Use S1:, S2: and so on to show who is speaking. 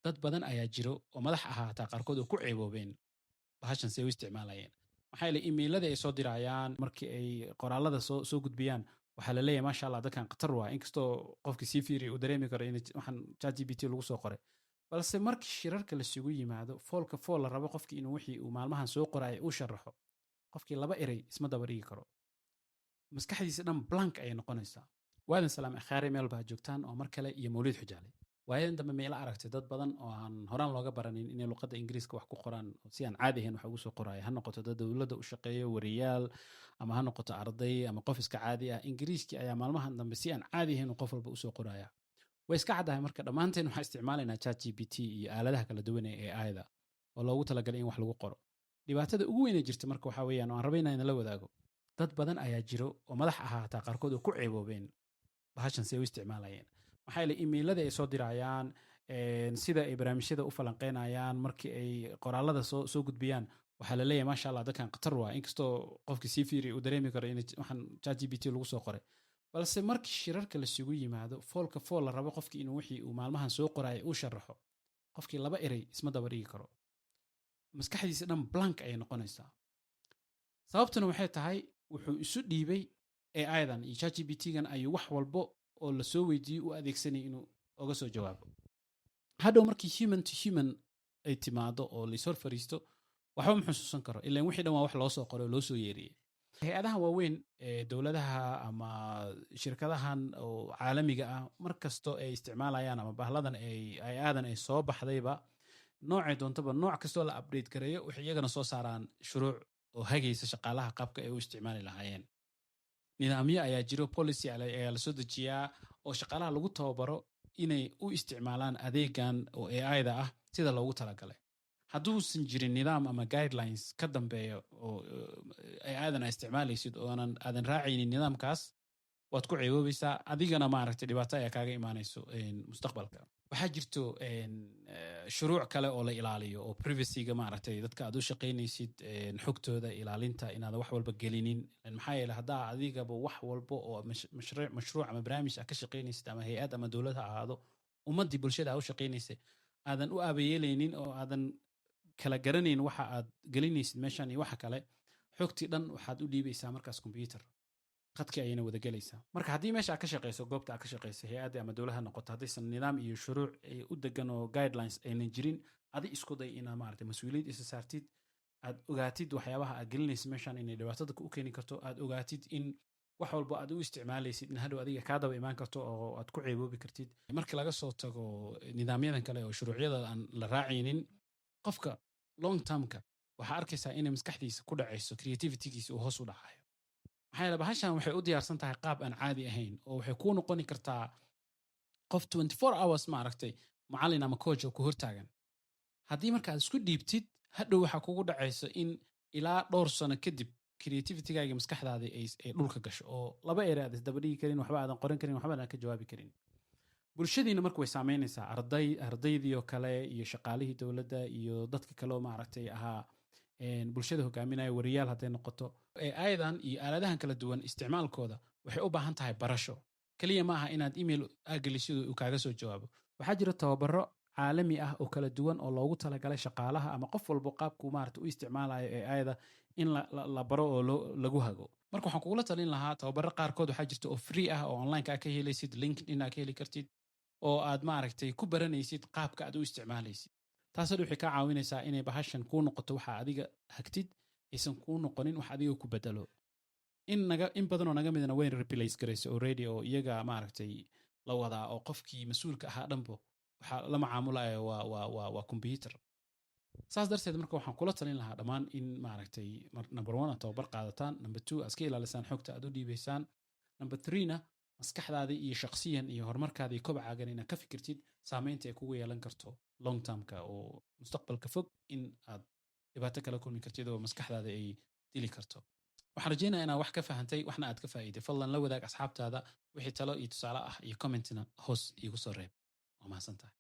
S1: Dad badan ayaa jiro oo madax ahaa hataa qaarkood oo ku ceeboobeen bahashan si ay u isticmaalayeen. Maxaa yeelay, emailada ay soo dirayaan, markii ay qoraalada soo gudbiyaan, waxaa la leeyahay, "Maasha Allah, dadkan khatar waa," inkastoo qofkii sii fiiriya uu dareemi karo in waxaan ChatGPT lagu soo qoray. Balse markii shirarka lasugu yimaado, foolka fool la rabo qofkii inuu wixii uu maalmahan soo qorayay uu sharaxo, qofkii laba erey isma daba dhigi karo, maskaxdiisa dhan blank ayay noqonaysaa. Waadan salaam akhaare, meel baa joogtaan oo mar kale iyo Mawliid Xujaale. Waayadan dambe meela aragtay dad badan oo aan horaan looga baranin inay luqadda Ingiriiska wax ku qoraan oo si aan caadi ahayn wax ugu soo qoraya, ha noqoto dad dowladda u shaqeeyo, wariyaal, ama ha noqoto arday ama qof iska caadi ah. Ingiriiskii ayaa maalmahan dambe si aan caadi ahayn qof walba usoo qoraya. Way iska caddahay marka, dhammaanteen waxaan isticmaalaynaa ChatGPT iyo aaladaha kala duwan ee AI-da oo loogu talagalay in wax lagu qoro. Dhibaatada ugu weyn ee jirta marka waxaa weeyaan oo aan rabay inaan idinla wadaago, dad badan ayaa jiro oo madax ahaa hataa qaarkood oo ku ceeboobeen bahashan si ay u isticmaalayeen. Maxaa yeelay, emailada ay soo dirayaan, sida ay barnaamijyada u falanqeynayaan, markii ay qoraalada soo gudbiyaan, waxaa la leeyahay, "Maasha Allah, dadkan khatar waa," inkastoo qofkii sii fiiriya uu dareemi karo in waxaan ChatGPT lagu soo qoray. Balse markii shirarka lasugu yimaado, foolka fool la rabo qofkii inuu wixii uu maalmahan soo qorayay uu sharaxo, qofkii laba erey isma daba dhigi karo, maskaxdiisa dhan blank ayay noqonaysaa. Sababtuna waxay tahay, wuxuu isu dhiibay AI-dan iyo ChatGPT-gan ayuu wax walbo oo lasoo weydiiyey u adeegsanayay inuu oga soo jawaabo. Hadhow markii human to human ay timaado oo laishor fariisto, waxba ma xusuusan karo, ilan wixii dhan waa wax loo soo qoray oo loo soo yeeriyey. Hay-adaha waaweyn ee dowladaha ama shirkadahan oo caalamiga ah, mar kasto ay isticmaalayaan ama bahladan ay aadan ay soo baxdayba, noocay doontaba, nooc kastoo la update gareeyo, waxay iyagana soo saaraan shuruuc oo hagaysa shaqaalaha qaabka ay u isticmaali lahaayeen. Nidaamyo ayaa jiro, policy ayaa lasoo dejiyaa oo shaqaalaha lagu tababaro inay u isticmaalaan adeegan oo AI-da ah sida loogu talagalay. Hadduusan jirin nidaam ama guidelines ka dambeeya oo AI-dan aa isticmaalaysid oonan aadan raacaynin nidaamkaas, waad ku ceeboobaysaa adigana, maaragtay, dhibaato ayaa kaaga imaanayso mustaqbalka. Waxaa jirto shuruuc kale oo la ilaaliyo oo privacyga, maaragtay, dadka aad u shaqaynaysid xogtooda ilaalinta, inaadan wax walba gelinin. Maxaa yeele, haddaa adigaba wax walba oo mashruuc ama barnaamij aad ka shaqaynaysid, ama hay-ad ama dowlad ha ahaado, ummaddii bulshada aa u shaqaynaysay aadan u aabayeelaynin oo aadan kala garanayn waxa aad gelinaysid meeshan iyo waxa kale, xogtii dhan waxaad u dhiibaysaa markaas computer, khadkii ayayna wada gelaysaa. Marka haddii meesha aad ka shaqeyso, goobta aad ka shaqeyso, hay-adda ama dowladda ha noqoto, haddaysan nidaam iyo shuruuc ay u degan oo guidelines aynan jirin, adi isku day inaad, maaragtay, mas-uuliyad isa saartid, aad ogaatid waxyaabaha aad gelinaysid meeshan inay dhibaatada u keeni karto, aad ogaatid in wax walbo aad u isticmaalaysid in hadhow adiga kaa daba imaan karto oo aad ku ceeboobi kartid. Marka laga soo tago nidaamyadan kale oo shuruucyada aan la raacaynin, qofka long termka waxaa arkaysaa inay maskaxdiisa ku dhacayso, creativitygiisa uu hoos u dhacayo. Maxaa yeele, bahashan waxay u diyaarsan tahay qaab aan caadi ahayn oo waxay kuu noqoni kartaa qof 24 hours, maaragtay, macallin ama coach oo ku hortaagan. Haddii marka aad isku dhiibtid, hadhow waxaa kugu dhacayso in ilaa dhowr sano kadib creativitygaaga, maskaxdaada ay dhulka gasho oo laba ere aad isdaba dhigi karin, waxba aadan qoran karin, waxba aadan ka jawaabi karin. Bulshadiina marka way saameynaysaa, ardaydii oo kale iyo shaqaalihii dowladda iyo dadka kale oo, maaragtay, ahaa bulshada hogaaminaya, wariyaal hadday noqoto. AI-dan iyo aaladahan kala duwan isticmaalkooda waxay u baahan tahay barasho. Keliya ma aha inaad email aad gelisid uu kaaga soo jawaabo. Waxaa jira tababaro caalami ah oo kala duwan oo loogu talagalay shaqaalaha ama qof walbo qaabku, maarata, u isticmaalayo AI-da in la baro oo lagu hago. Marka waxaan kugula talin lahaa, tababaro qaarkood waxaa jirta oo free ah oo online aa ka helaysid, LinkedIn aa ka heli kartid, oo aad, maaragtay, ku baranaysid qaabka aad u isticmaalaysid. Taasoo waxay kaa caawinaysaa inay bahashan kuu noqoto waxa adiga hagtid, aysan kuu noqonin wax adiga ku bedelo. In naga in badanoo naga midna wayn replace garayso already oo iyaga, maaragtay, la wadaa oo qofkii mas-uulka ahaa dhanbo waxaa la macaamulaya waa computer. Saas darteed marka waxaan kula talin lahaa dhammaan in, maaragtay, number one, aad tababar qaadataan, number two, aad iska ilaalisaan xogta aad u dhiibaysaan, number threena, maskaxdaada iyo shaqsiyan iyo horumarkaada iyo kobcaagan inaad ka fikirtid saameynta ay kugu yeelan karto long termka oo mustaqbalka fog, in aad dhibaato kala kulmi kartid oo maskaxdaada ay dili karto. Waxaan rajeynaya inaad wax ka fahantay, waxna aad ka faa'iiday. Fadlan la wadaag asxaabtaada. Wixii talo iyo tusaale ah iyo commentna hoos iigu soo reeb. Waa mahadsan tahay.